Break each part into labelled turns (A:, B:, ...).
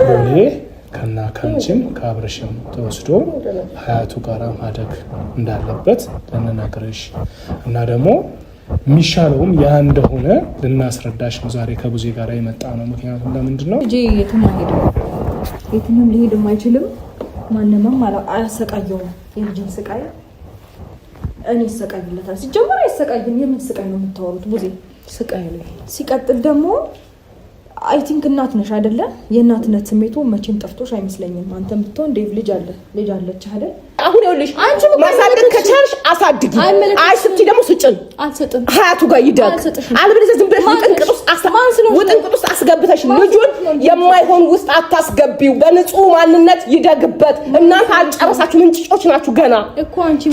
A: ቦሌ ከና ከአንቺም ከአብረሽም ተወስዶ ሀያቱ ጋራ ማደግ እንዳለበት ልንነግርሽ እና ደግሞ የሚሻለውም ያ እንደሆነ ልናስረዳሽ ነው ዛሬ ከቡዜ ጋር የመጣ ነው። ምክንያቱም ለምንድን ነው
B: ልጄ የትም አይሄድም፣ የትምም ሊሄድም አይችልም። ማንምም አያሰቃየውም። የልጅን ስቃይ እኔ ይሰቃይለታል። ሲጀመር አይሰቃይም። የምን ስቃይ ነው የምታወሩት? ቡዜ
C: ስቃይ ነው።
B: ሲቀጥል ደግሞ I think እናት ነሽ አይደለ? የእናትነት ስሜቱ መቼም ጠፍቶሽ አይመስለኝም። አንተም ብትሆን ዴቭ ልጅ አለ ልጅ አለች አይደል?
C: አሁን ይኸውልሽ ማሳደግ ከቻልሽ አሳድጊ። አይ ስትይ ደግሞ ስጭን፣
B: አልሰጥም።
C: ሀያቱ ጋር ይደግ። አለበለዚያ ዝም ብለሽ ውጥንቅጥ ውስጥ አስገብተሽ ልጁን የማይሆን ውስጥ አታስገቢው። በንጹህ ማንነት ይደግበት። እናንተ አልጨረሳችሁ፣ ምንጭጮች ናችሁ ገና።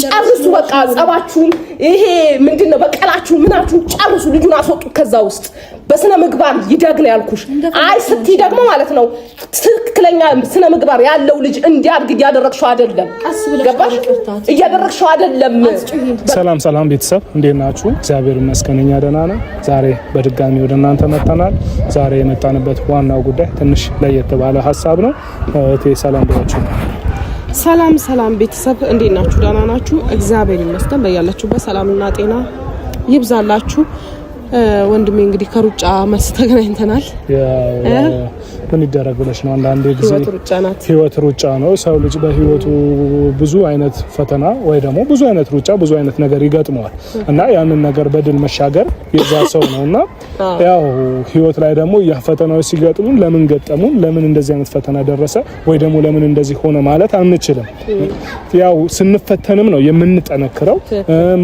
C: ጨርሱ በቃ ጸባችሁን፣ ይሄ ምንድን ነው በቀላችሁን፣ ምናችሁን ጨርሱ። ልጁን አስወጡ ከዛ ውስጥ። በስነ ምግባር ይደግ ነው ያልኩሽ። አይ ስትይ ደግሞ ማለት ነው ትክክለኛ ስነ ምግባር ያለው ልጅ እንዲያድግ እያደረግሽው አይደለም። ገባሽ? እያደረግሽው አይደለም።
A: ሰላም ሰላም ቤተሰብ እንዴት ናችሁ? እግዚአብሔር ይመስገን እኛ ደህና ነን። ዛሬ በድጋሚ ወደ እናንተ መጥተናል። ዛሬ የመጣንበት ዋናው ጉዳይ ትንሽ ለየት ባለ ሀሳብ ነው። እህቴ ሰላም ብላችሁ።
D: ሰላም ሰላም ቤተሰብ እንዴት ናችሁ? ደህና ናችሁ? እግዚአብሔር ይመስገን። በያላችሁበት ሰላምና ጤና ይብዛላችሁ። ወንድሜ እንግዲህ ከሩጫ መልስ ተገናኝተናል።
A: ምን ይደረግ ብለሽ ነው። አንዳንዴ ጊዜ ህይወት ሩጫ ነው። ሰው ልጅ በህይወቱ ብዙ አይነት ፈተና ወይ ደግሞ ብዙ አይነት ሩጫ፣ ብዙ አይነት ነገር ይገጥመዋል እና ያንን ነገር በድል መሻገር የዛ ሰው ነው እና ያው ህይወት ላይ ደግሞ ያ ፈተናዎች ሲገጥሙን ለምን ገጠሙን፣ ለምን እንደዚህ አይነት ፈተና ደረሰ ወይ ደግሞ ለምን እንደዚህ ሆነ ማለት አንችልም። ያው ስንፈተንም ነው የምንጠነክረው።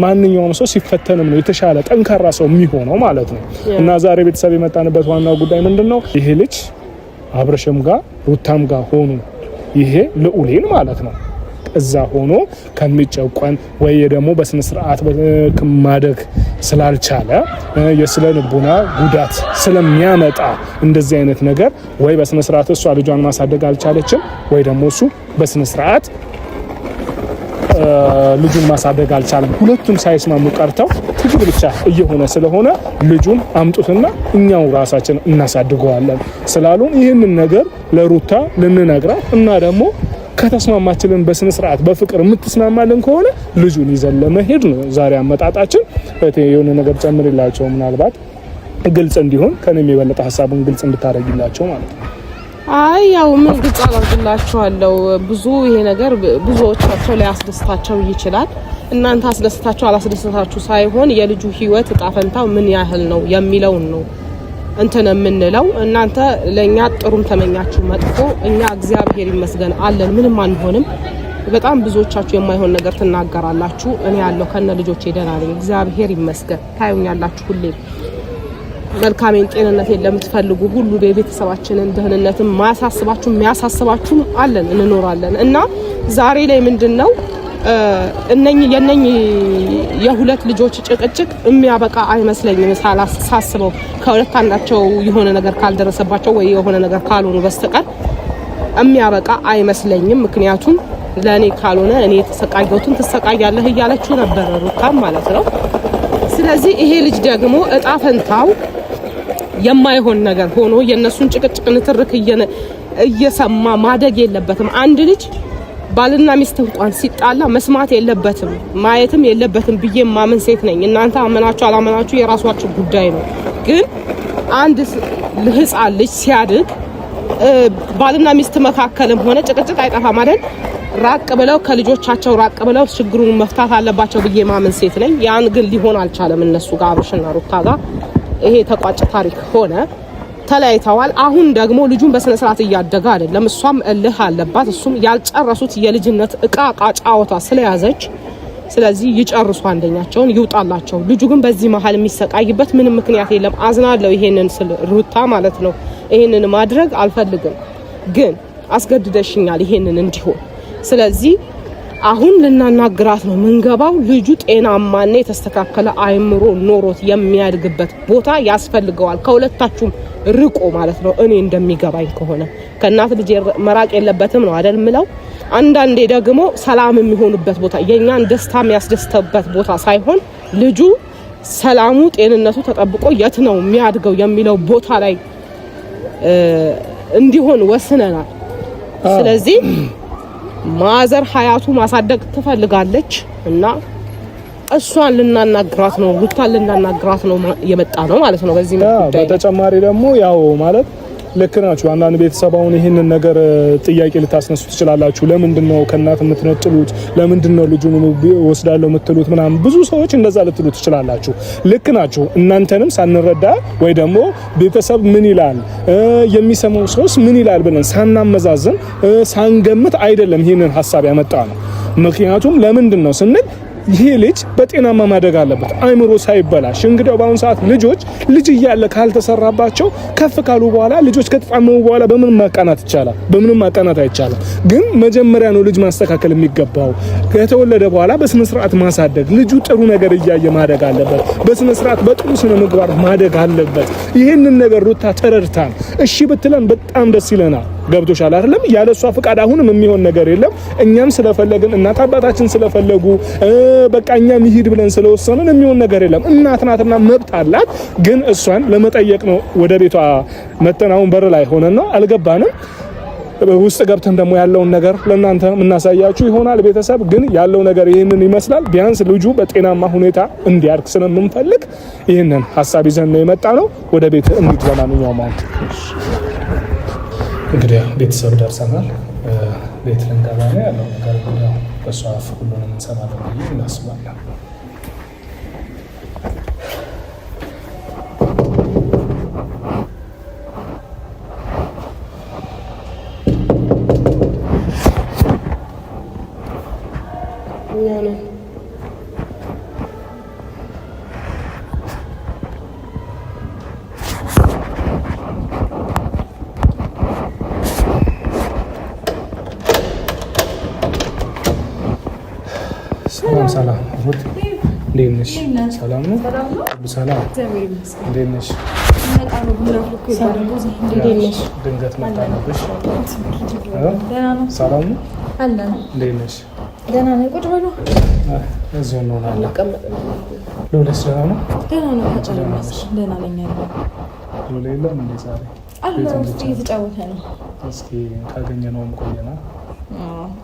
A: ማንኛውም ሰው ሲፈተንም ነው የተሻለ ጠንካራ ሰው የሚሆነው ማለት ነው። እና ዛሬ ቤተሰብ የመጣንበት ዋናው ጉዳይ ምንድን ነው? ይሄ ልጅ አብረሽም ጋር ሩታም ጋር ሆኖ ይሄ ልዑሌን ማለት ነው እዛ ሆኖ ከሚጨቆን ወይ ደግሞ በስነ ስርዓት ማደግ ስላልቻለ የስነ ልቦና ጉዳት ስለሚያመጣ እንደዚህ አይነት ነገር ወይ በስነ ስርዓት እሷ ልጇን ማሳደግ አልቻለችም፣ ወይ ደግሞ እሱ በስነ ስርዓት ልጁን ማሳደግ አልቻለም። ሁለቱም ሳይስማሙ ቀርተው ትግል ብቻ እየሆነ ስለሆነ ልጁን አምጡትና እኛው ራሳችን እናሳድገዋለን ስላሉን ይህንን ነገር ለሩታ ልንነግራት እና ደግሞ ከተስማማችልን በስነ ስርዓት በፍቅር የምትስማማልን ከሆነ ልጁን ይዘን ለመሄድ ነው ዛሬ አመጣጣችን። የሆነ ነገር ጨምርላቸው፣ ምናልባት ግልጽ እንዲሆን ከኔም የበለጠ ሀሳቡን ግልጽ እንድታደርጊላቸው ማለት ነው።
D: አይ ያው ምን ግልጽ አላርግላችኋለሁ። ብዙ ይሄ ነገር ብዙዎቻቸው ሊያስደስታቸው ይችላል። እናንተ አስደስታችሁ አላስደስታችሁ ሳይሆን የልጁ ሕይወት እጣ ፈንታው ምን ያህል ነው የሚለውን ነው እንትን የምንለው። እናንተ ለእኛ ጥሩም ተመኛችሁ መጥፎ፣ እኛ እግዚአብሔር ይመስገን አለን፣ ምንም አንሆንም። በጣም ብዙዎቻችሁ የማይሆን ነገር ትናገራላችሁ። እኔ ያለው ከነ ልጆቼ ደህና ነኝ፣ እግዚአብሔር ይመስገን። ታዩኛላችሁ ሁሌ መልካሜን ጤንነቴን ለምትፈልጉ ሁሉ የቤተሰባችንን ደህንነትን ማያሳስባችሁ የሚያሳስባችሁም አለን እንኖራለን። እና ዛሬ ላይ ምንድን ነው እነኚህ የነኚህ የሁለት ልጆች ጭቅጭቅ የሚያበቃ አይመስለኝም ሳስበው፣ ከሁለት አንዳቸው የሆነ ነገር ካልደረሰባቸው ወይ የሆነ ነገር ካልሆኑ በስተቀር የሚያበቃ አይመስለኝም። ምክንያቱም ለእኔ ካልሆነ እኔ የተሰቃየሁትን ትሰቃያለህ እያለችው ነበረ ሩታም ማለት ነው። ስለዚህ ይሄ ልጅ ደግሞ እጣ ፈንታው የማይሆን ነገር ሆኖ የእነሱን ጭቅጭቅ ንትርክ እየሰማ ማደግ የለበትም። አንድ ልጅ ባልና ሚስት እንኳን ሲጣላ መስማት የለበትም ማየትም የለበትም ብዬ ማምን ሴት ነኝ። እናንተ አመናችሁ አላመናችሁ የራሷችሁ ጉዳይ ነው። ግን አንድ ህፃን ልጅ ሲያድግ ባልና ሚስት መካከልም ሆነ ጭቅጭቅ አይጠፋም አይደል? ራቅ ብለው ከልጆቻቸው ራቅ ብለው ችግሩን መፍታት አለባቸው ብዬ ማምን ሴት ነኝ። ያን ግን ሊሆን አልቻለም። እነሱ ጋር አብርሽና ሩታ ጋር ይሄ የተቋጨ ታሪክ ሆነ። ተለያይተዋል። አሁን ደግሞ ልጁን በስነ ስርዓት እያደገ አይደለም። እሷም እልህ አለባት፣ እሱም ያልጨረሱት የልጅነት እቃ እቃ ጫወታ ስለያዘች፣ ስለዚህ ይጨርሱ፣ አንደኛቸውን ይውጣላቸው። ልጁ ግን በዚህ መሀል የሚሰቃይበት ምንም ምክንያት የለም። አዝናለሁ፣ ይሄንን ስል ሩታ ማለት ነው። ይሄንን ማድረግ አልፈልግም፣ ግን አስገድደሽኛል ይሄንን እንዲሆን። ስለዚህ አሁን ልናናግራት ነው ምንገባው። ልጁ ጤናማና የተስተካከለ አይምሮ ኖሮት የሚያድግበት ቦታ ያስፈልገዋል። ከሁለታችሁም ርቆ ማለት ነው። እኔ እንደሚገባኝ ከሆነ ከእናት ልጅ መራቅ የለበትም ነው አይደል ምለው። አንዳንዴ ደግሞ ሰላም የሚሆኑበት ቦታ የእኛን ደስታ የሚያስደስተበት ቦታ ሳይሆን ልጁ ሰላሙ፣ ጤንነቱ ተጠብቆ የት ነው የሚያድገው የሚለው ቦታ ላይ እንዲሆን ወስነናል። ስለዚህ mother ሀያቱ ማሳደግ ትፈልጋለች እና እሷን ልናናግራት ነው፣ ሩታን ልናናግራት ነው የመጣ ነው ማለት ነው። በዚህ
A: በተጨማሪ ደግሞ ያው ማለት ልክ ናችሁ። አንዳንድ ቤተሰብ አሁን ይህንን ነገር ጥያቄ ልታስነሱ ትችላላችሁ። ለምንድን ነው ከእናት የምትነጥሉት? ለምንድን ነው ልጁን ወስዳለሁ የምትሉት? ምናምን ብዙ ሰዎች እንደዛ ልትሉ ትችላላችሁ። ልክ ናችሁ። እናንተንም ሳንረዳ ወይ ደግሞ ቤተሰብ ምን ይላል የሚሰማው ሰውስ ምን ይላል ብለን ሳናመዛዝን ሳንገምት አይደለም ይህንን ሀሳብ ያመጣ ነው። ምክንያቱም ለምንድን ነው ስንል ይሄ ልጅ በጤናማ ማደግ አለበት፣ አይምሮ ሳይበላሽ። እንግዲያው በአሁኑ ሰዓት ልጆች ልጅ እያለ ካልተሰራባቸው ከፍ ካሉ በኋላ ልጆች ከተጣመሙ በኋላ በምንም ማቃናት ይቻላል? በምንም ማቃናት አይቻልም። ግን መጀመሪያ ነው ልጅ ማስተካከል የሚገባው። ከተወለደ በኋላ በስነ ስርዓት ማሳደግ፣ ልጁ ጥሩ ነገር እያየ ማደግ አለበት። በስነ ስርዓት በጥሩ ስነ ምግባር ማደግ አለበት። ይህንን ነገር ሩታ ተረድታን እሺ ብትለን በጣም ደስ ይለናል። ገብቶሻል አይደለም? ያለ እሷ ፍቃድ አሁንም የሚሆን ነገር የለም። እኛም ስለፈለግን እናት አባታችን ስለፈለጉ በቃ እኛም ይሂድ ብለን ስለወሰንን የሚሆን ነገር የለም። እናት ናትና መብት አላት። ግን እሷን ለመጠየቅ ነው ወደ ቤቷ መተን አሁን በር ላይ ሆነን ነው አልገባንም። ውስጥ ገብተን ደግሞ ያለውን ነገር ለእናንተ የምናሳያችሁ ይሆናል። ቤተሰብ ግን ያለው ነገር ይህንን ይመስላል። ቢያንስ ልጁ በጤናማ ሁኔታ እንዲያድግ ስለምንፈልግ ይህንን ሀሳብ ይዘን ነው የመጣ ነው። ወደ ቤት እንሂድ። ለማንኛውም አሁን እንግዲህ ቤተሰብ ደርሰናል። ቤት ልንገባ ነው ያለው ነገር እንግዲህ በእሷ አፍ ሁሉንም እንሰማለን ብዬ እናስባለን። ሰላም ሰላም፣ ሩት እንዴት ነሽ? ሰላም ነው? ሰላም እንዴት ነሽ? ድንገት መጣንብሽ። ሰላም ነው? እንዴት ነሽ?
B: ደህና ነኝ። ቁጭ በሉ።
A: እዚሁ እንሆናለን። ሎሌስ ደህና ነው?
B: ደህና ነው። ደህና ነኝ።
A: ሎሌ የለም እንዴ ዛሬ?
B: አለ፣ ውስጥ እየተጫወተ ነው።
A: እስኪ ካገኘነውም ቆየና።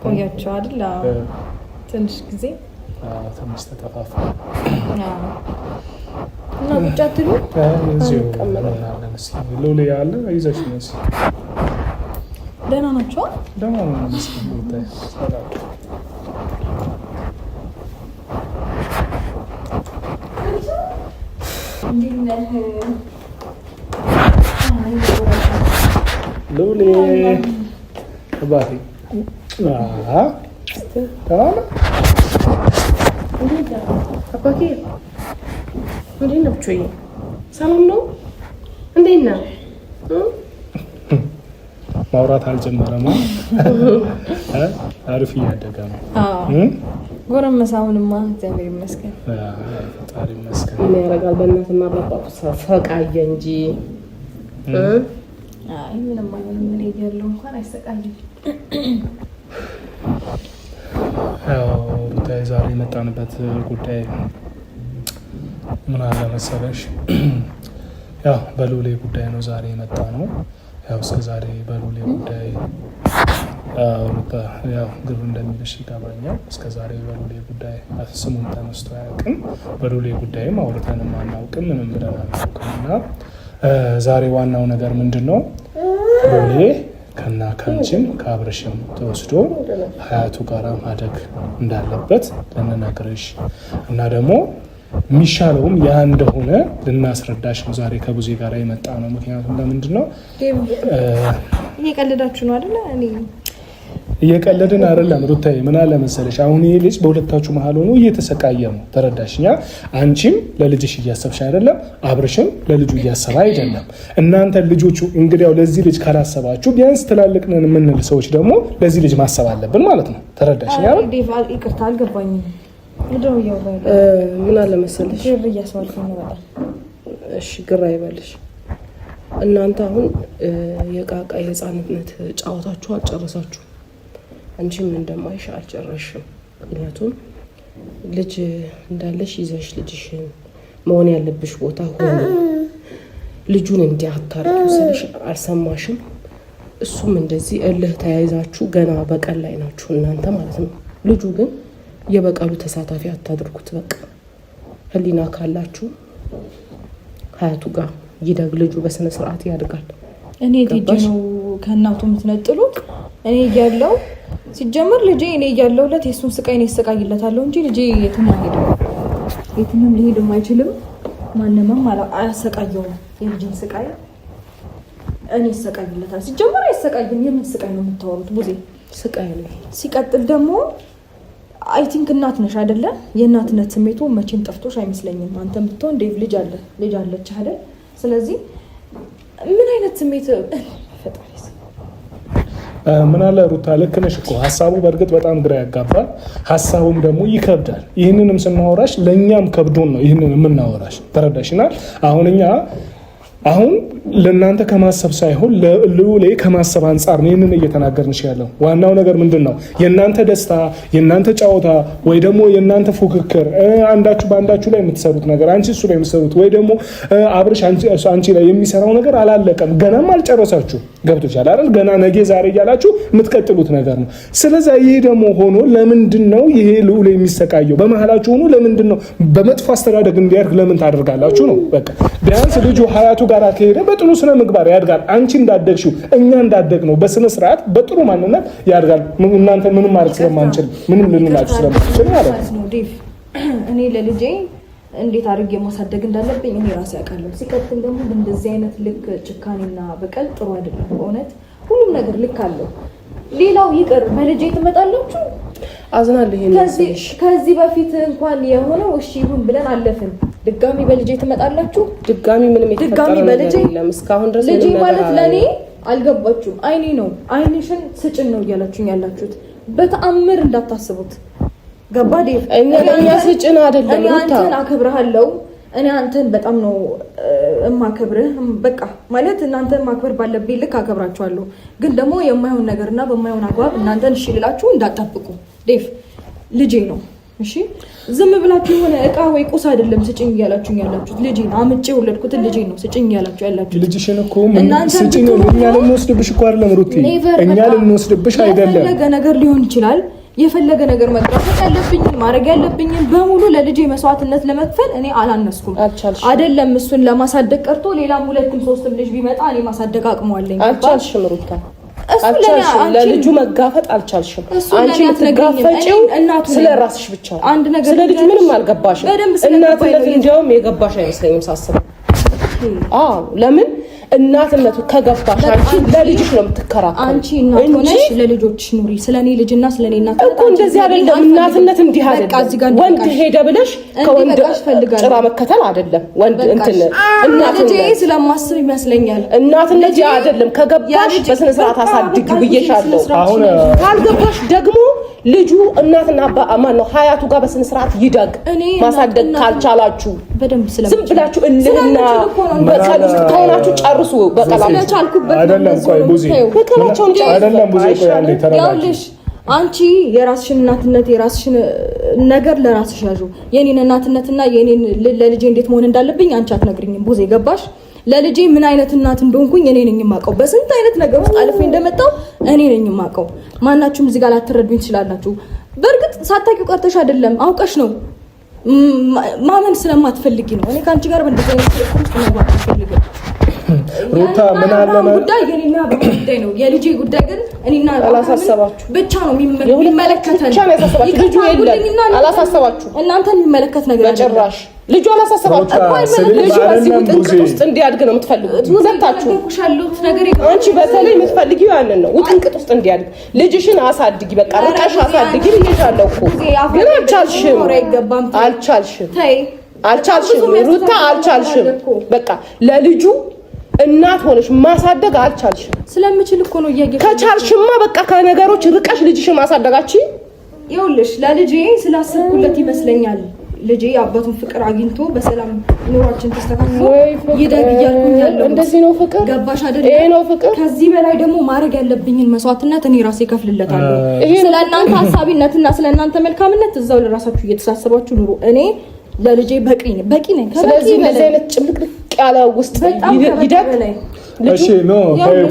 B: ቆያቸው አይደል? ትንሽ ጊዜ
A: ትንሽ ተጠፋፋ
B: እና ቁጭ አትሉ?
A: ሎሌ አለ ይዘሽ ነው።
B: ደህና ናቸው?
A: ደህና ነው። ሎሌ አባቴ ደህና ነህ?
D: አባቴ እንዴት ነው? ብቾዬ ሰላም ነው? እንዴት ነህ?
A: ማውራት አልጀመረም። አሪፍ እያደገ ነው።
B: ጎረመሳ አሁንማ እግዚአብሔር ይመስገን፣
A: ፈጣሪ ይመስገን።
D: ምን ያደርጋል በእናትና በአባቱ ሰቃየ እንጂ።
B: አይ ምንም አይሆንም። እኔ እያለሁ እንኳን አይሰቃይም።
A: ያው ሩታዬ ዛሬ የመጣንበት ጉዳይ ምን አለ መሰለሽ፣ ያው በሉሌ ጉዳይ ነው ዛሬ የመጣ ነው። ያው እስከ ዛሬ በሉሌ ጉዳይ ሩታ ያው ግር እንደሚልሽ ይገባኛል። እስከ ዛሬ በሉሌ ጉዳይ ስሙን ተነስቶ አያውቅም። በሉሌ ጉዳይም አውርተንም አናውቅም፣ ምንም ብለን አናውቅም። እና ዛሬ ዋናው ነገር ምንድን ነው ሉሌ ከና ከአንቺም ከአብርሽም ተወስዶ ሀያቱ ጋራ ማደግ እንዳለበት ልንነግርሽ እና ደግሞ የሚሻለውም ያ እንደሆነ ልናስረዳሽ ነው ዛሬ ከቡዜ ጋር የመጣ ነው። ምክንያቱም ለምንድን ነው
B: እየቀለዳችሁ ነው አይደለ?
A: እየቀለድን አይደለም ሩታዬ። ምን አለ መሰለሽ አሁን ይሄ ልጅ በሁለታችሁ መሀል ሆኖ እየተሰቃየ ነው። ተረዳሽኛ? አንቺም ለልጅሽ እያሰብሽ አይደለም፣ አብርሽም ለልጁ እያሰበ አይደለም። እናንተ ልጆቹ እንግዲያው ለዚህ ልጅ ካላሰባችሁ ቢያንስ ትላልቅ ነን የምንል ሰዎች ደግሞ ለዚህ ልጅ ማሰብ አለብን ማለት ነው። ተረዳሽኛ?
B: ይቅርታ አልገባኝም።
D: ምን አለ መሰለሽ፣ እሺ ግራ ይበልሽ። እናንተ አሁን የቃቃ የህፃንነት ጨዋታችሁ አልጨረሳችሁ። አንቺም እንደማይሽ አልጨረሽም። ምክንያቱም ልጅ እንዳለሽ ይዘሽ ልጅሽን መሆን ያለብሽ ቦታ ሆኖ ልጁን እንዲህ አታርጊው ስልሽ አልሰማሽም። እሱም እንደዚህ እልህ ተያይዛችሁ ገና በቀል ላይ ናችሁ እናንተ ማለት ነው። ልጁ ግን የበቀሉ ተሳታፊ አታድርጉት። በቃ ህሊና ካላችሁ ሀያቱ ጋር ይደግ ልጁ በስነ ስርዓት ያድጋል።
B: እኔ ቴጂ ነው ከእናቱ የምትነጥሉት። እኔ እያለሁ ሲጀምር ልጄ እኔ እያለሁለት የእሱን ስቃይ እኔ እሰቃይለታለሁ እንጂ ልጄ የትም አይሄድም፣ የትምም ሊሄድም አይችልም። ማንምም አያሰቃየውም። የልጅን ስቃይ እኔ እሰቃይለታለሁ። ሲጀምር አይሰቃይም። የምን ስቃይ ነው የምታወሩት? ቡዜ
D: ስቃይ ነው።
B: ሲቀጥል ደግሞ I think እናት ነሽ አይደለ? የእናትነት ስሜቱ መቼም ጠፍቶሽ አይመስለኝም። አንተም ብትሆን ዴቭ ልጅ አለ ልጅ አለች አይደል? ስለዚህ ምን አይነት ስሜት ፈጣሪ
A: ምን አለ ሩታ፣ ልክ ነሽ እኮ ሀሳቡ በእርግጥ በጣም ግራ ያጋባል። ሀሳቡም ደግሞ ይከብዳል። ይህንንም ስናወራሽ ለእኛም ከብዶን ነው ይህንን የምናወራሽ። ተረዳሽናል? አሁን እኛ አሁን ለእናንተ ከማሰብ ሳይሆን ለልዑሌ ከማሰብ አንጻር ነው ይህንን እየተናገርንሽ ያለው። ዋናው ነገር ምንድን ነው? የእናንተ ደስታ፣ የእናንተ ጨዋታ ወይ ደግሞ የእናንተ ፉክክር፣ አንዳችሁ በአንዳችሁ ላይ የምትሰሩት ነገር፣ አንቺ እሱ ላይ የምትሰሩት ወይ ደግሞ አብርሽ አንቺ ላይ የሚሰራው ነገር አላለቀም፣ ገናም አልጨረሳችሁ። ገብቶሻል አይደል? ገና ነገ ዛሬ እያላችሁ የምትቀጥሉት ነገር ነው። ስለዛ ይህ ደግሞ ሆኖ ለምንድን ነው ይሄ ልዑሌ የሚሰቃየው? በመሀላችሁ ሆኖ ለምንድን ነው በመጥፎ አስተዳደግ እንዲያድግ ለምን ታደርጋላችሁ ነው። በቃ ቢያንስ ልጁ ሀያቱ ጋር ከሄደ በጥሩ ስነ ምግባር ያድጋል። አንቺ እንዳደግሽው እኛ እንዳደግ ነው በስነ ስርዓት በጥሩ ማንነት ያድጋል። እናንተ ምንም ማድረግ ስለማንችል ምንም ልንላችሁ ስለማንችል ማለት
B: ነው። እኔ ለልጄ እንዴት አድርጌ ማሳደግ እንዳለብኝ እኔ ራሴ አውቃለሁ። ሲቀጥል ደግሞ እንደዚህ አይነት ልክ ጭካኔና በቀል ጥሩ አይደለም። በእውነት ሁሉም ነገር ልክ አለው። ሌላው ይቅር በልጄ ትመጣላችሁ።
D: አዝናለሁ። ይሄን
B: ከዚህ በፊት እንኳን የሆነው እሺ ይሁን ብለን አለፍን። ድጋሚ በልጄ ትመጣላችሁ።
D: ድጋሚ ምንም የተፈጠረ ነገር የለም እስካሁን ድረስ
B: ልጄ ማለት ለእኔ አልገባችሁም። አይኔ ነው አይንሽን ስጭን ነው እያላችሁኝ ያላችሁት። በተአምር እንዳታስቡት። ገባ ዴቭ?
D: እኛ ስጭን አይደለም።
B: እኔ አንተን አከብርሃለሁ። እኔ አንተን በጣም ነው እማከብርህ። በቃ ማለት እናንተን ማክበር ባለብኝ ልክ አከብራችኋለሁ። ግን ደግሞ የማይሆን ነገርና በማይሆን አግባብ እናንተን እሺ ልላችሁ እንዳትጠብቁ። ዴቭ ልጄ ነው። እሺ ዝም ብላችሁ የሆነ እቃ ወይ ቁስ አይደለም ስጭኝ እያላችሁኝ ያላችሁት። ልጄ ነው፣ አምጬ የወለድኩትን ልጄ ነው ስጭኝ እያላችሁ ያላችሁት።
A: ልጅሽን እኮ ስጭኝ እኛ ልንወስድብሽ እኮ አይደለም ሩቲ፣ እኛ ልንወስድብሽ አይደለም።
B: የፈለገ ነገር ሊሆን ይችላል። የፈለገ ነገር መጋፈጥ ያለብኝን ማድረግ ያለብኝን በሙሉ ለልጄ መስዋዕትነት ለመክፈል እኔ አላነስኩም። አይደለም እሱን ለማሳደግ ቀርቶ ሌላም ሁለትም ሶስትም ልጅ ቢመጣ እኔ ማሳደግ አቅሟለኝ።
D: አልቻልሽም ሩታ አልቻልሽም። ለልጁ መጋፈጥ አልቻልሽም። አንቺ የምትጋፈጪው ስለ ራስሽ ብቻ ነው። ስለ ልጁ ምንም አልገባሽም። እናትነት እንዲያውም የገባሽ አይመስለኝም ሳስበው። አዎ ለምን እናትነቱ ከገባሽ አንቺ ለልጅሽ ነው የምትከራከሪው።
B: አንቺ እናት ሆነሽ ለልጆችሽ ኑሪ። ስለኔ ልጅና ስለኔ እናት
D: እኮ እንደዚህ አይደለም። እናትነት እንዲህ አይደለም። ወንድ ሄደ ብለሽ ከወንድ ጭራ መከተል አይደለም። ወንድ እንትን
B: እናትነት ስለማስብ ይመስለኛል።
D: እናትነት ያ አይደለም። ከገባሽ በስነ ስርዓት አሳድጊ ብዬሻለሁ። ካልገባሽ ደግሞ ልጁ እናትና ማን ነው ሀያቱ ጋር በስነ ስርዓት ይደግ። ማሳደግ ካልቻላችሁ ዝም ብላችሁ እልህና በቀል ውስጥ ከሆናችሁ ጨርሱ።
B: አንቺ የራስሽን እናትነት የራስሽን ነገር ለራስሽ ያዡ። የኔን እናትነትና የኔን ለልጄ እንዴት መሆን እንዳለብኝ አንቺ አትነግሪኝም። ቡዜ ገባሽ? ለልጄ ምን አይነት እናት እንደሆንኩኝ እኔ ነኝ የማውቀው። በስንት አይነት ነገር ውስጥ አልፌ እንደመጣው እኔ ነኝ የማውቀው። ማናችሁም እዚህ ጋር ላትረዱኝ ትችላላችሁ። በእርግጥ ሳታውቂው ቀርተሽ አይደለም፣ አውቀሽ ነው። ማመን ስለማትፈልጊ ነው። እኔ ከአንቺ ጋር በእንደዚህ አይነት ክርክር ውስጥ መግባት አልፈልግም።
A: ሩታ ምን አለ
B: ጉዳይ የኔና ጉዳይ ነው። የልጄ ጉዳይ ግን እኔና
D: አላሳሰባችሁ
B: ብቻ ነው የሚመለከተን።
D: ልጁ የለም አላሳሰባችሁ።
B: እናንተን የሚመለከት ነገር
D: በጭራሽ ልጁ አላሳሰባችሁ። ልጁ በዚህ ውጥንቅጥ ውስጥ እንዲያድግ ነው የምትፈልጉት ሁለታችሁ። አንቺ በተለይ የምትፈልጊው ያንን ነው፣ ውጥንቅጥ ውስጥ እንዲያድግ። ልጅሽን አሳድጊ፣ በቃ ርቀሽ አሳድጊ ብዬሻለሁ እኮ ግን አልቻልሽም፣ አልቻልሽም፣ አልቻልሽም ሩታ አልቻልሽም። በቃ ለልጁ እናት ሆነሽ ማሳደግ አልቻልሽም።
B: ስለምችል እኮ ነው እያየሽ።
D: ከቻልሽማ በቃ ከነገሮች ርቀሽ ልጅሽን ማሳደጋችን።
B: ይኸውልሽ ለልጄ ስላሰብኩለት ይመስለኛል ልጄ የአባቱን ፍቅር አግኝቶ በሰላም ኑሯችን ተስተካክሎ ይደግ እያልኩኝ ያለው
D: እንደዚህ ነው። ፍቅር
B: ገባሽ አይደል?
D: ይሄ ነው ፍቅር።
B: ከዚህ በላይ ደግሞ ማድረግ ያለብኝን መስዋዕትነት እኔ ራሴ እከፍልለታለሁ። ስለ እናንተ ሀሳቢነትና ስለ እናንተ መልካምነት እዛው ለራሳችሁ እየተሳሰባችሁ ኑሩ። እኔ ለልጄ በቂ ነኝ፣ በቂ ነኝ።
D: ስለዚህ እንደዚህ አይነት ጭምልቅልቅ ያለ ውስጥ ይደግ።
A: እሺ no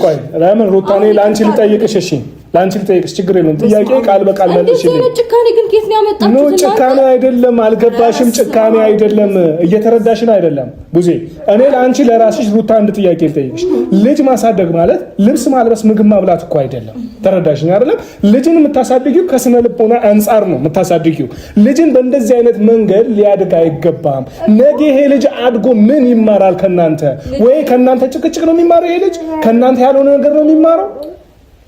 A: ቆይ ለምን ሩታ፣ እኔ ለአንቺ ልጠይቅሽ። እሺ ለአንቺ ልጠይቅሽ፣ ችግር የለውም። ጥያቄ ቃል በቃል መልሽልኝ።
B: ጭካኔ ግን ከየት ነው ያመጣችሁት?
A: no ጭካኔ አይደለም፣ አልገባሽም። ጭካኔ አይደለም፣ እየተረዳሽን አይደለም ቡዜ። እኔ ለአንቺ ለራስሽ ሩታ አንድ ጥያቄ ልጠይቅሽ። ልጅ ማሳደግ ማለት ልብስ ማልበስ፣ ምግብ ማብላት እኮ አይደለም። ተረዳሽኝ አይደለም? ልጅን የምታሳድጊው ከስነ ልቦና አንጻር ነው የምታሳድጊው። ልጅን በእንደዚህ አይነት መንገድ ሊያድግ አይገባም። ነገ ይሄ ልጅ አድጎ ምን ይማራል ከእናንተ? ወይ ከእናንተ ጭቅጭቅ ነው የሚማረው ይሄ ልጅ? ከእናንተ ያልሆነ ነገር ነው የሚማረው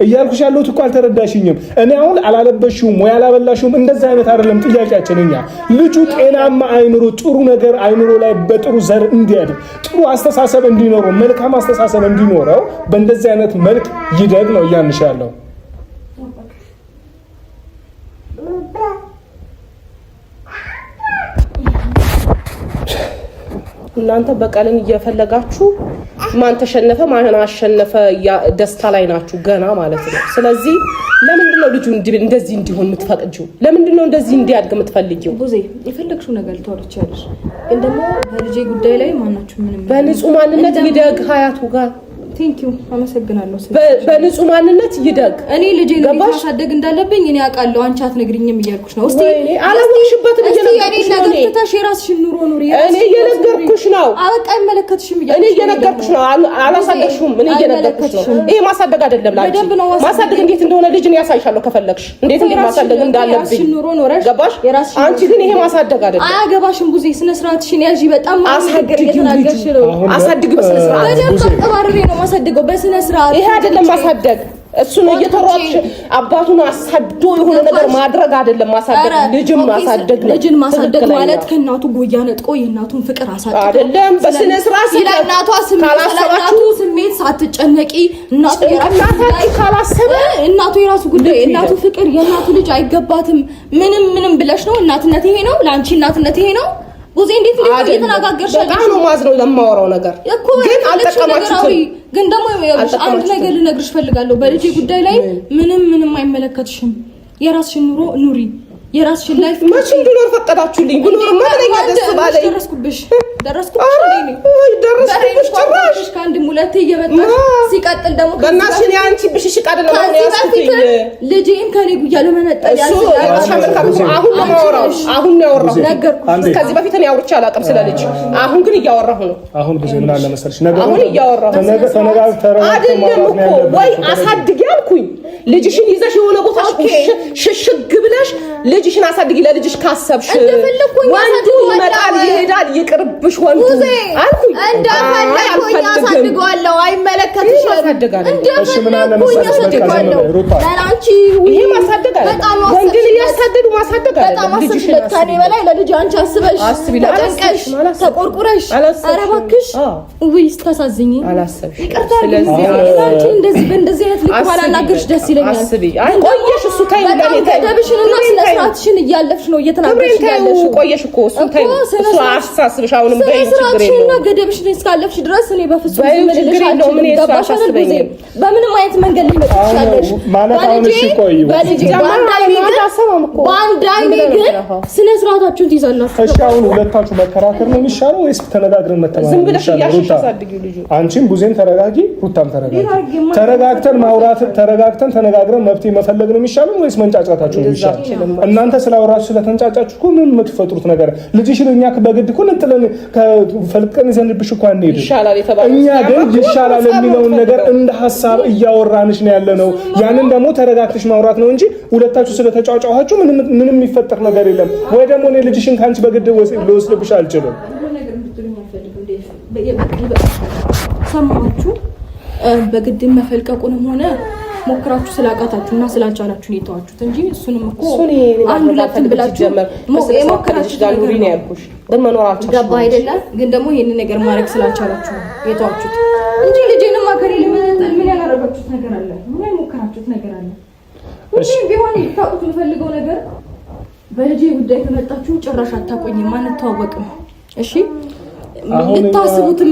A: እያልኩሽ ያለሁት እኮ አልተረዳሽኝም። እኔ አሁን አላለበሽውም ወይ አላበላሽውም እንደዛ አይነት አይደለም ጥያቄያችን። እኛ ልጁ ጤናማ አይምሮ፣ ጥሩ ነገር አይምሮ ላይ በጥሩ ዘር እንዲያድግ፣ ጥሩ አስተሳሰብ እንዲኖረው፣ መልካም አስተሳሰብ እንዲኖረው በእንደዚህ አይነት መልክ ይደግ ነው እያልንሽ ያለው።
C: እናንተ በቀልን እየፈለጋችሁ ማን ተሸነፈ ማን አሸነፈ ደስታ ላይ ናችሁ ገና ማለት ነው። ስለዚህ ለምንድን ነው ልጁ እንደዚህ እንዲሆን የምትፈቅጂው? ለምንድን ነው እንደዚህ እንዲያድግ የምትፈልጊው?
B: ቡዜ የፈለግሽው ነገር ልታወሪ ትችያለሽ፣ ግን ደግሞ በልጄ ጉዳይ ላይ ማናችሁ ምንም
C: በንጹህ ማንነት ይደግ ሀያቱ ጋር
B: thank you አመሰግናለሁ።
C: በንጹህ ማንነት ይደግ።
B: እኔ ልጄን እንዴት ማሳደግ እንዳለብኝ እኔ አውቃለሁ። አንቺ አትነግሪኝም እያልኩሽ ነው። እስቲ
C: አላወቅሽበትም እየነገርኩሽ ነው።
B: እኔ ትተሽ የራስሽን ኑሮ ኑሪ።
C: እኔ እየነገርኩሽ ነው።
B: አበቃ። አይመለከትሽም
C: እያልኩሽ እኔ እየነገርኩሽ ነው። አላሳደግሽውም። እኔ እየነገርኩሽ ነው። ይሄ ማሳደግ አይደለም። ላንቺ ማሳደግ እንዴት እንደሆነ ልጅን ያሳይሻለሁ ከፈለግሽ፣ እንዴት እንዴት ማሳደግ እንዳለብኝ ገባሽ? አንቺ ግን ይሄ ማሳደግ አይደለም።
B: አያገባሽም። ቡዜ ስነ ስርዓትሽን ያዢ። በጣም
C: አሳድጊው፣ አሳድጊው በስነ ስርዓት።
B: በደንብ አቀባርሬ ነው ማሳደገው በስነ ስርዓት።
C: ይሄ አይደለም ማሳደግ። እሱን እየተሯጥሽ አባቱን አሳዶ የሆነ ነገር ማድረግ አይደለም ማሳደግ። ልጅን ማሳደግ ነው።
B: ልጅን ማሳደግ ማለት ከእናቱ ጉያ ነጥቆ የእናቱን ፍቅር አሳድጎ
C: አይደለም። በስነ ስርዓት
B: ስለ እናቷ ስሜት ሳትጨነቂ እናቱ
C: ካላሰበ
B: እናቱ የራሱ ጉዳይ፣ የእናቱ ፍቅር፣ የእናቱ ልጅ አይገባትም ምንም ምንም ብለሽ ነው። እናትነት ይሄ ነው ለአንቺ፣ እናትነት ይሄ ነው። ቡዜ እንዴት እንዴት እየተነጋገርሽ
C: በጣም ነው ማዝነው ለማወራው ነገር
B: እኮ ግን አልጠቀማችሁትም። ግን ደግሞ አንድ ነገር ልነግርሽ ፈልጋለሁ። በልጄ ጉዳይ ላይ ምንም ምንም አይመለከትሽም። የራስሽን ኑሮ ኑሪ። የራስሽን life
C: መቼ እንድኖር ፈቀዳችሁልኝ? ብኖርማ ምንኛ ደስ ባለኝ።
B: ደረስኩብሽ ደረስኩብሽ
C: ደረስኩብሽ ጭራሽ
B: ከአንድም ሁለቴ እየመጣሽ ሲቀጥል ደግሞ
C: በእናትሽ እኔ አንቺ ብሽሽቅ አይደለም አሁን ያዝኩትኝ
B: ልጄን ከኔ ጉያ ለመነጠል
C: እሱ አሁን ነው የማወራው። አሁን ነው ያወራሁት ነገርኩሽ። ከዚህ በፊት እኔ አውርቼ አላውቅም ስለ ልጅ። አሁን ግን እያወራሁ ነው።
A: አሁን ብዙ ምን አለ መሰለሽ ነገር
C: አሁን እያወራሁ አይደለም እኮ ወይ አሳድጊ አልኩኝ። ልጅሽን ይዘሽ የሆነ ቦታ ሽሽግ ብለሽ ልጅሽን አሳድጊ። ለልጅሽ ካሰብሽ ወንዱ ይመጣል ይሄዳል፣ ይቅርብሽ ወንዱ አልኩኝ።
B: እንደፈለኩኝ አሳድገዋለሁ። አይመለከትሽም። እንደፈለኩኝ አሳድገዋለሁ። ለአንቺ
C: ይሄ ማሳደግ አይደለም፣ ወንድን እያሳደዱ ማሳደግ አይደለም።
B: በጣም አስብሽለት ከእኔ በላይ ለልጅ አንቺ አስበሽ ተጨንቀሽ ተቆርቁረሽ። ኧረ እባክሽ ውይ ስታሳዝኝ። ይቅርታ አንቺ እንደዚህ በእንደዚህ አይነት ልክ ባላናግርሽ ደስ ይለኛል።
C: ቆየሽ እሱ ተይው፣ ለኔ ተይው።
B: ገደብሽንና ስነ ስርዓትሽን እያለፍሽ ነው እየተናገርሽ ያለሽው።
C: ቆየሽ እኮ እሱ ተይው፣ እሱ አያሳስብሽ። አሁንም በይ ችግር የለውም።
B: ስነ ስርዓትሽንና ገደብሽን እስካለፍሽ ድረስ እኔ በፍጹም ዝም ልልሽ አልችልም። ገባሽ አይደል? ጊዜ በምንም አይነት መንገድ ሊመጣ ትችላለሽ
A: ማለት አሁን። እሺ ቆይ
B: በልጄ በአንድ አይኔ ግን ስነ ስርዓታችሁን ትይዛላችሁ።
A: እሺ አሁን ሁለታችሁ መከራከር ነው የሚሻለው ወይስ ተነጋግረን መተማመን
C: ዝም ብለሽ እያሸሽ አሳድጊው ልጁ።
A: አንቺም ቡዜም ተረጋጊ፣ ሩታም ተረጋጊ። ተረጋግተን ማውራት ተረጋግተን ተነጋግረን መፍትሄ መፈለግ ነው የሚሻለው ወይስ መንጫጫታችሁ ነው የሚሻለው? እናንተ ስላወራችሁ ስለተንጫጫችሁ እኮ ምን የምትፈጥሩት ነገር ልጅሽን እኛ በግድ እኮ ነጥለን ፈልቀን ይዘንብሽ እኮ አንሄድም። እኛ ግን ይሻላል የሚለውን ነገር እንደ ሀሳብ እያወራንሽ ነው ያለ ነው። ያንን ደግሞ ተረጋግተሽ ማውራት ነው እንጂ ሁለታችሁ ስለተጫጫኋችሁ ምንም የሚፈጠር ነገር የለም። ወይ ደግሞ እኔ ልጅሽን ከአንቺ በግድ ልወስድብሽ አልችልም።
B: ሰማችሁ? በግድ መፈልቀቁንም ሆነ ሞክራችሁ ስላቃታችሁ እና ስላልቻላችሁ ነው የተዋችሁት እንጂ እሱንም እኮ አንድ ሁለትም ብላችሁ
C: የሞከራችሁ ጋር ኑሪ ነው ያልኩሽ፣ ግን መኖር አልቻልሽም።
B: ገባ አይደለ? ግን ደግሞ ይሄንን ነገር ማድረግ ስላልቻላችሁ ነው የተዋችሁት እንጂ ልጄንማ ከእኔ ለመነጠል ምን ያላረጋችሁት ነገር አለ? ምን ያልሞከራችሁት ነገር አለ? ሁሌም ቢሆን ልታውቁት የምፈልገው ነገር በልጄ ጉዳይ ከመጣችሁ ጭራሽ አታቆኝም፣ አንተዋወቅም። እሺ እንድታስቡትም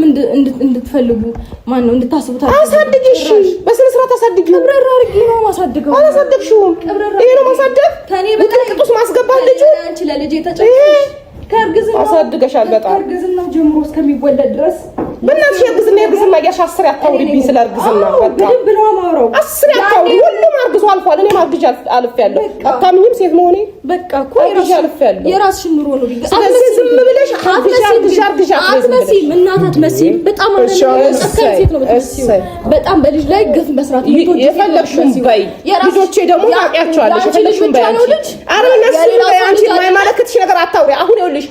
B: እንድትፈልጉ ማነው እንድታስቡት
C: አሳድጊ። እሺ በስነ ስርዓት አሳድጊ።
B: ቅብረር አድርጊ ነው ማሳድገው።
C: አላሳደግሽውም። ይሄ ነው ማሳደግ። ውጥንቅጥ ውስጥ ማስገባት ልጁ
B: አንቺ ለልጄ ተጨንቀሽ ከእርግዝናው
C: አሳድገሻል። በጣም
B: ከእርግዝናው ጀምሮ እስከሚወለድ ድረስ
C: በእናትሽ የእርግዝና የእርግዝና እያልሽ አስሬ አታውሪብኝ ስለ እርግዝና። በቃ
B: በደንብ ነው የማወራው።
C: አስሬ አታውሪ። ሁሉም አርግዞ አልፏል። እኔም አርግዤ አልፌያለሁ። አታምኝም ሴት መሆኔ?
B: በቃ እኮ
C: አርግዤ አልፌያለሁ።
B: የራስሽን ኑሮ ነው።
C: ስለዚህ ዝም ብለሽ አርግዤ አርግዤ አርግዤ
B: አትመስይም፣ እናት አትመስይም። በጣም ጨካኝ ሴት ነው የምትመስይው። በጣም በልጅ ላይ ግፍ መስራት
C: የፈለግሽውን በይ። ልጆቼ ደግሞ ታውቂያቸዋለሽ። የፈለግሽውን በይ አንቺ። ኧረ እነሱ በይ አንቺ። የማይመለከትሽ ነገር አታውሪ። አሁን ይኸውልሽ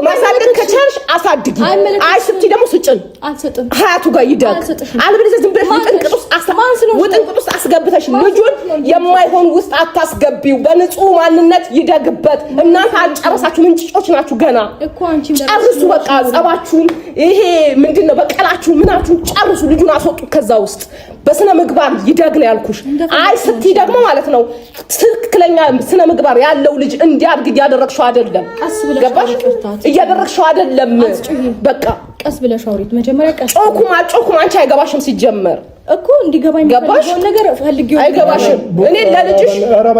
C: ማሳደግ ከቻልሽ አሳድጊ። አይ ስትይ ደግሞ ስጭን
B: አልሰጥም።
C: ሀያቱ ጋር ይደግ። አለበለዚያ ዝም ብለሽ ውጥንቅጥ ውስጥ አስገብተሽ ልጁን የማይሆን ውስጥ አታስገቢው። በንጹህ ማንነት ይደግበት። እናንተ አልጨረሳችሁም፣ እንጭጮች ናችሁ ገና። ጨርሱ በቃ ጸባችሁን፣ ይሄ ምንድን ነው በቀላችሁ፣ ምናችሁን ጨርሱ። ልጁን አስወጡ ከዛ ውስጥ። በስነ ምግባር ይደግ ነው ያልኩሽ። አይ ስትይ ደግሞ ማለት ነው ትክክለኛ ስነ ምግባር ያለው ልጅ እንዲያድግ እያደረግሽው አይደለም። ገባሽ? እያደረግሽው አይደለም። በቃ
B: ቀስ ብለሽ አውሪት መጀመሪያ። ቀስ
C: ጮኩም አልጮኩም አንቺ አይገባሽም። ሲጀመር
B: እኮ እንዲገባኝ
C: ገባሽ?
B: ነገር ፈልጌው
C: አይገባሽም። እኔ ለልጅሽ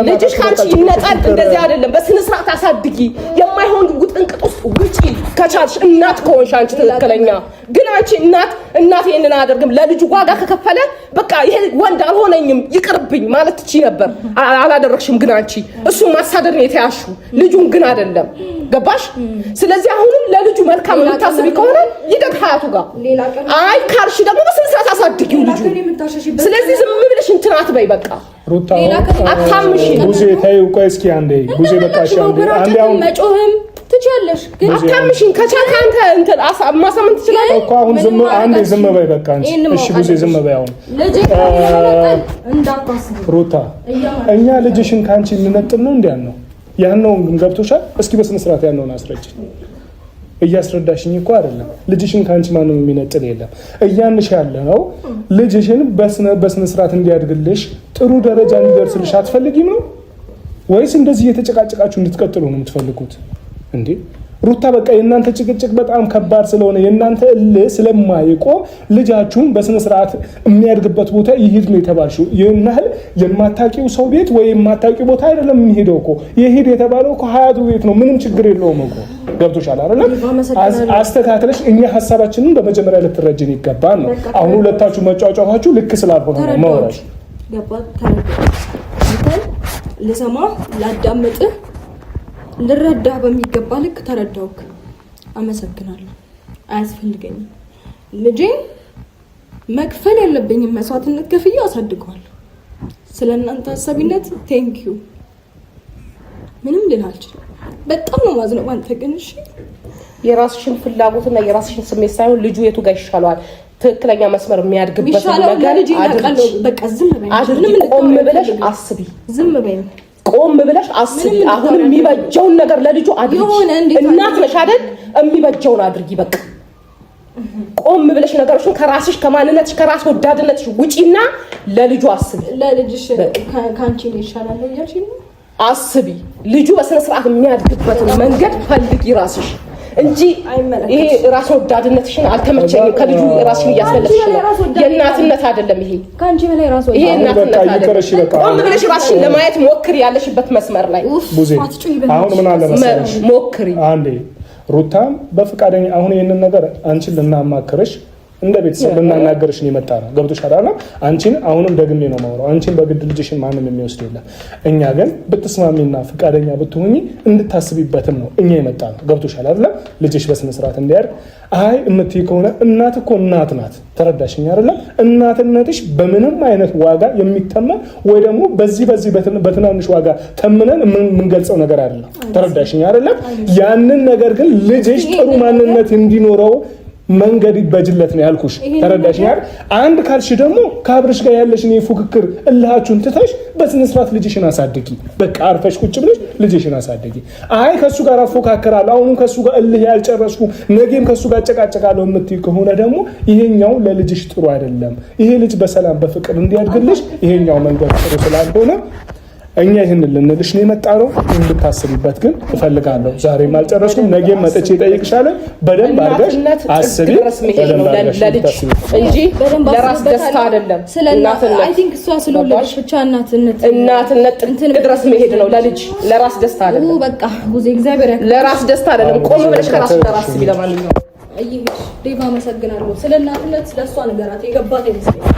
C: ልጅሽ ካንቺ ይነጣል እንደዚህ አይደለም። በስነ ስርዓት አሳድጊ። የማይሆን ውጥንቅጥ ውስጥ ውጪ ከቻልሽ፣ እናት ከሆንሽ አንቺ ትክክለኛ። ግን አንቺ እናት እናት ይሄንን አያደርግም። ለልጁ ዋጋ ከከፈለ በቃ ይሄ ወንድ አልሆነኝም ይቅርብኝ ማለት ትችይ ነበር። አላደረግሽም። ግን አንቺ እሱን ማሳደድ ነው የተያዝሽው፣ ልጁን ግን አይደለም። ገባሽ? ስለዚህ አሁንም ለልጁ መልካም የምታስቢ ከሆነ ይደግ ሀያቱ ጋር። አይ ካልሽ ደግሞ በስነ ስርዓት አሳድጊው ልጁ። ስለዚህ ዝም ብለሽ እንትን አትበይ። በቃ
A: ሩታ
C: አታምሽ።
A: ቡዜ ተይው፣ ቆይ እስኪ አንዴ ቡዜ፣ በቃ እሺ፣ አንዴ አንዴ አሁን
B: መጮህም ትችያለሽ፣ ግን
C: አታምሽኝ። ከቻልክ አንተ እንትን ማሳመን ትችላለህ
A: እኮ። አሁን ዝም አንዴ ዝም በይ በቃ አንቺ። እሺ ቡዜ ዝም በይ አሁን። ሩታ እኛ ልጅሽን ከአንቺ እንነጥል ነው እንዲያን ነው ያነውን ግን ገብቶሻል። እስኪ በስነ ስርዓት ያነውን አስረጅኝ። እያስረዳሽኝ እኮ አይደለም። ልጅሽን ከአንቺ ማንም የሚነጥል የለም። እያንሽ ያለ ነው ልጅሽን በስነ ስርዓት እንዲያድግልሽ ጥሩ ደረጃ እንዲደርስልሽ አትፈልጊም ነው ወይስ እንደዚህ እየተጨቃጨቃችሁ እንድትቀጥሉ ነው የምትፈልጉት እንዴ? ሩታ በቃ የእናንተ ጭቅጭቅ በጣም ከባድ ስለሆነ የእናንተ እልህ ስለማይቆም ልጃችሁን በስነ ስርዓት የሚያድግበት ቦታ ይሂድ ነው የተባልሽው። ይህን ያህል የማታውቂው ሰው ቤት ወይ የማታውቂው ቦታ አይደለም የሚሄደው እኮ። ይሂድ የተባለው እኮ ሀያቱ ቤት ነው። ምንም ችግር የለውም እኮ። ገብቶሻል አይደለም? አስተካክለሽ እኛ ሀሳባችንን በመጀመሪያ ልትረጅን ይገባል ነው። አሁን ሁለታችሁ መጫጫኋችሁ ልክ ስላልሆነ ነው መውረድ።
B: ልሰማ ላዳምጥህ ልረዳህ በሚገባ ልክ ተረዳውክ። አመሰግናለሁ። አያስፈልገኝም። ልጄን መክፈል ያለብኝን መስዋዕትነት ከፍዬ አሳድገዋለሁ። ስለ እናንተ ሀሳቢነት thank you። ምንም ልል አልችልም። በጣም ነው ማዝነው አንተ ግን እሺ፣
C: የራስሽን ፍላጎትና የራስሽን ስሜት ሳይሆን ልጁ የቱ ጋር ይሻለዋል ትክክለኛ መስመር የሚያድግበት ነገር አድርጊ። ቆም ብለሽ አስቢ።
B: ዝም በይ።
C: ቆም ብለሽ አስቢ። አሁን የሚበጀውን ነገር ለልጁ አድርጊ። እናት ነሽ አይደል? የሚበጀውን አድርጊ። በቃ ቆም ብለሽ ነገሮችን ከራስሽ ከማንነትሽ ከራስ ወዳድነትሽ ውጪና ለልጁ አስቢ።
B: ለልጅሽ ከአንቺ ነው ይሻላል እያልሽ ነው።
C: አስቢ። ልጁ በስነ ስርዓት የሚያድግበትን መንገድ ፈልጊ ራስሽ እንጂ ይሄ ራስ ወዳድነትሽን አልተመቸኝም። ከልጁ ራስሽን እያስፈለግሽ ነው። የእናትነት አይደለም ይሄ፣
B: ከአንቺ በላይ ራስ
C: ይሄ እናትነት አይደለም። ቆም ብለሽ ራስሽን ለማየት ሞክሪ። ያለሽበት መስመር ላይ
A: ቡዜ አሁን ምን አለ መሰለሽ፣
C: ሞክሪ
A: አንዴ ሩታም በፈቃደኛ አሁን ይህንን ነገር አንቺን ልናማክርሽ እንደ ቤተሰብ ልናናገርሽ ነው የመጣ ነው። ገብቶሻል አይደል? አንቺን አሁንም ደግሜ ነው የማወራው። አንቺን በግድ ልጅሽን ማንም የሚወስድ የለም። እኛ ግን ብትስማሚና ፈቃደኛ ብትሆኚ እንድታስቢበትም ነው እኛ የመጣ ነው። ገብቶሻል አይደል? ልጅሽ በስነ ስርዓት እንዲያድግ አይ እምትይ ከሆነ እናት እኮ እናት ናት። ተረዳሽኝ አይደለ? እናትነትሽ በምንም አይነት ዋጋ የሚተመን ወይ ደግሞ በዚህ በዚህ በትናንሽ ዋጋ ተምነን የምንገልጸው ነገር አይደለም። ተረዳሽኝ አይደለ? ያንን ነገር ግን ልጅሽ ጥሩ ማንነት እንዲኖረው መንገድ ይበጅለት ነው ያልኩሽ። ተረዳሽኝ አይደል? አንድ ካልሽ ደግሞ ከአብርሽ ጋር ያለሽን የፉክክር እልሃችሁን ትተሽ በስነ ስርዓት ልጅሽን አሳድጊ። በቃ አርፈሽ ቁጭ ብለሽ ልጅሽን አሳድጊ። አይ ከሱ ጋር አፎካከራለሁ፣ አሁንም ከሱ ጋር እልህ ያልጨረስኩ፣ ነገም ከሱ ጋር እጨቃጨቃለሁ የምትይ ከሆነ ደግሞ ይሄኛው ለልጅሽ ጥሩ አይደለም። ይሄ ልጅ በሰላም በፍቅር እንዲያድግልሽ ይሄኛው መንገድ ጥሩ ስላልሆነ እኛ ይህንን ልንልሽ ነው የመጣነው። እንድታስቢበት ግን እፈልጋለሁ። ዛሬም አልጨረስኩም፣ ነገም መጥቼ እጠይቅሻለሁ። በደንብ አድርገሽ አስቢ፣
C: በደንብ አድርገሽ እንጂ ለራስ ደስታ አይደለም።
B: I think እሷ ስለወለደች ብቻ እናትነት
C: እናትነት ጥግ ድረስ መሄድ ነው ለልጅ ለራስ ደስታ አይደለም።
B: በቃ ቡዜ እግዚአብሔር
C: ለራስ ደስታ አይደለም። ቆም ብለሽ ከራስ ለራስ አስቢ። ለማንኛውም
B: እየሄድሽ ዴቭ አመሰግናለሁ። ስለ እናትነት ስለ እሷ ንገራት የገባት አይመስለኝም።